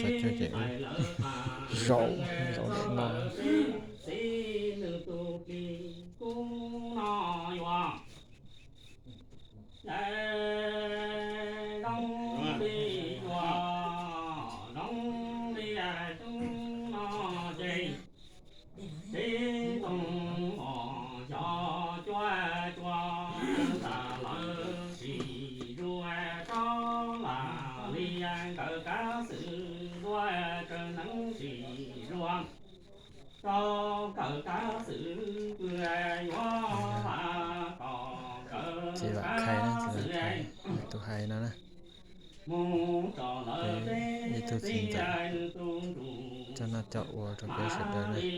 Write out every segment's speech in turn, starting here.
xov cuag ces wb zaum, zaum ntawm no. Txiv nws tus plig kub no yuav zoo li yuav zoo li coob no ces, txiv Txoov Pom xyov cuab tsuas tas lawv tsis zuag rau lam li nkawd kav xwm luag tsaws neeb tsis zuag rau nkawd kav xwm pw yuav lam kom nkawd kav xwm tus hais no na. Mus tso lawv peb ib tug txiv ntxawm coj noj coj ua rau peb sawv daws na. Li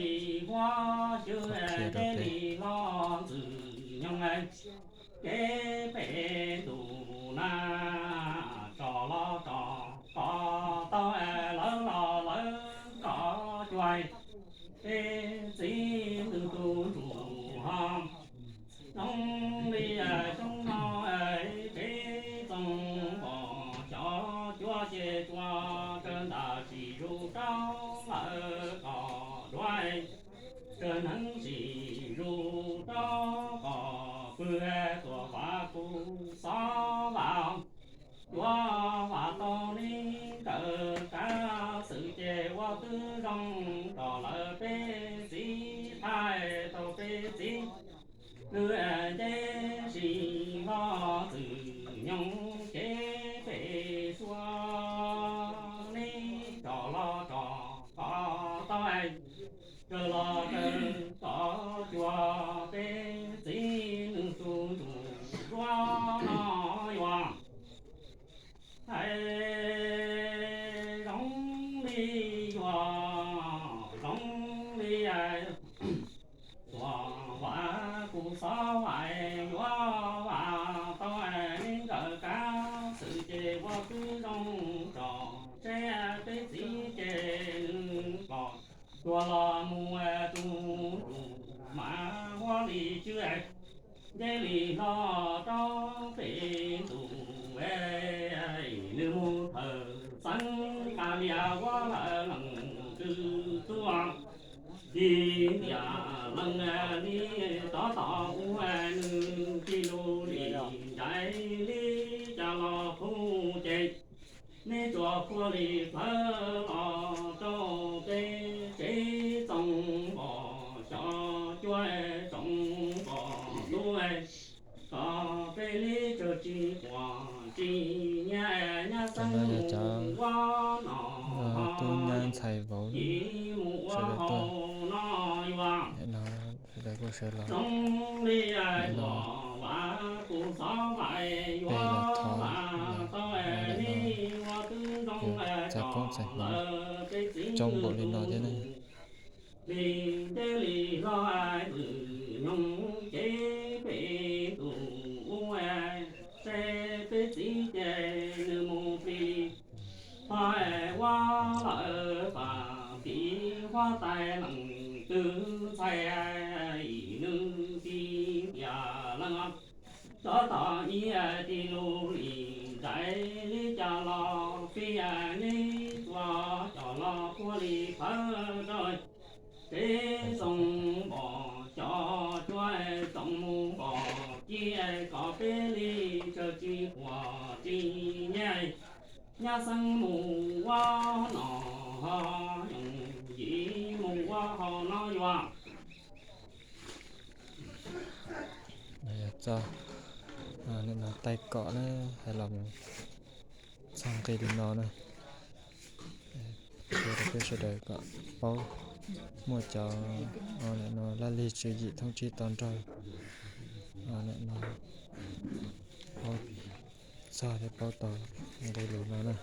huab xyw qhia rau peb li los ntxwg nyoog kev pem ntus na, tso los tso kom tau lawv los lawv kom cuag peb txiv nws tus ntsuj ho zoo li coob no peb Txoov Pom xyov cuab ces tsuas kawg ntas tsis zuag rau lawv kom duav, tsaws neeb tsis zuag rau kom pw, tuam vas kuv xov vas yuav vas tau li nkawd kav xwm ces ua twb zoo rau lawv peb txiv, thaij tau peb txiv lwm nce sis los ntxwg nyoog kev pem suav li tso los tso kom tau, raws los raws kom cuag peb txiv nws tus ntsuj zuag no yuav hais zoo li yuav zoo li tuam vas kuv xov vas yuav vas tau li nkawd kav xwm ces ua twb zoo tso, seb peb txiv ces nws pom tuag los mus tus ntsuj mas huab li tswb nce li hlo rau pem ntus, nws mus thawm xeeb qas lias huab lawm leej twg tuaj, tis ntiag leej li tov tom ub, nws tig lug li ncaim li cas los kuj ces, neb tsuas qhuav li plawv los rau peb tsev Txoov Pom xyov cuab Txoov Pom tub, kom peb li tsaws tsis quaj tsis nyiav nyab xeeb mus ua no ho, tub nyab ntxhais vauv, mus ua hau no yuav sawv daws kuj sawv los zoo li yuav vas kuv xov vas yuav vas tau li ua twb zoo txais koob txais hmoov coob npaum li no thiab ne. Plig ntev li hlob vwm nyoog ces peb tus ub, saib peb txiv ces nws mus plig li. Hlob ua lawm pam piv huab tais leej twg ntxhais, nws tiv tiam leej os. Tsov tom ib tij lub li nraim li cas los fij, neb tua cov los puag li phawv rau. Peb txoos npom cov cuab txoos mus npom ci, kom peb li tsawg tsis quas tsis nyiaj. Nyab xeeb mus ua no ho yoos, yim mus ua ho no yuav. Yog txog nim no tais kom na, hais los mus txog nqi li no na. Qhia rau peb sawv daws kom paub, muaj cov nim no laj lig tswv yim thooj tsib to nrog nim no paub txog thiab paub tau nqi lus no na.